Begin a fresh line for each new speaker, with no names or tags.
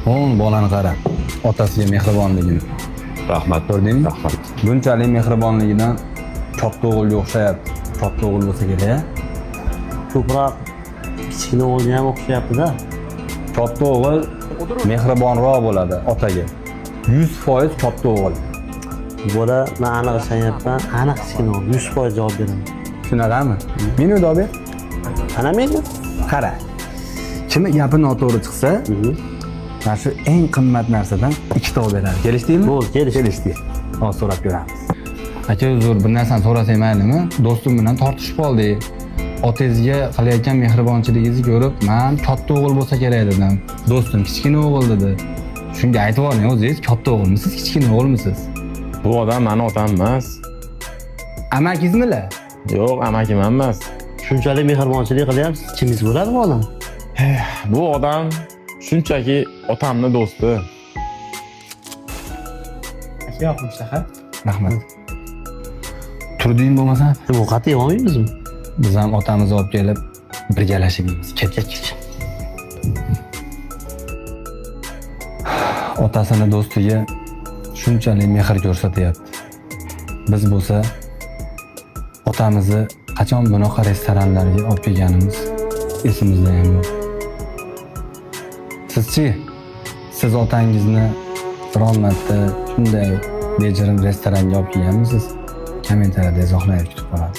O'n bolani qara, otasiga mehribonligini.
Rahmat.
Ko'rdingmi?
Rahmat.
Bunchalik mehribonligidan katta o'g'ilga o'xshayapti. Katta o'g'il bo'lsa kerak, a?
Ko'proq kichkina o'g'ilga ham o'xshayapti-da.
Katta o'g'il mehribonroq bo'ladi otaga. 100% katta o'g'il.
Bola, men aniq ishonyapman, aniq kichkina o'g'il, 100% javob beraman.
Shunaqami? Meni ber.
Ana meni.
Qara. Kimni gapi noto'g'ri chiqsa, mana shu eng qimmat narsadan ikkita olib beradi. Kelishdikmi?
Bo'ldi, kelishdik.
Kelishdik. Hozir so'rab ko'ramiz. Aka, uzr, bir narsani so'rasak maylimi? Do'stim bilan tortishib qoldik. Otangizga qilayotgan mehribonchiligingizni ko'rib, men katta o'g'il bo'lsa kerak dedim. Do'stim kichkina o'g'il dedi. Shunga aytib yuboring, o'zingiz katta o'g'ilmisiz, kichkina o'g'ilmisiz?
Bu odam mani otam emas.
Amakingizmilar?
Yo'q, amakim ham emas.
Shunchalik mehribonchilik qilyapsiz, kimingiz bo'ladi bu odam?
Bu odam shunchaki otamni do'sti.
Aka, yoqimli ishtaha.
Rahmat. Turding bo'lmasa,
Bu qat'iy olmaymizmi?
biz ham otamizni olib kelib birgalashib yeymiz. Ketdik. Otasini do'stiga shunchalik mehr ko'rsatyapti. Biz bo'lsa otamizni qachon bunaqa restoranlarga olib kelganimiz esimizda ham yo'q. Sizchi, siz otangizni biron marta shunday bejirim restoranga olib kelganmisiz? Kommentariyada izohlayib kutib qolamiz.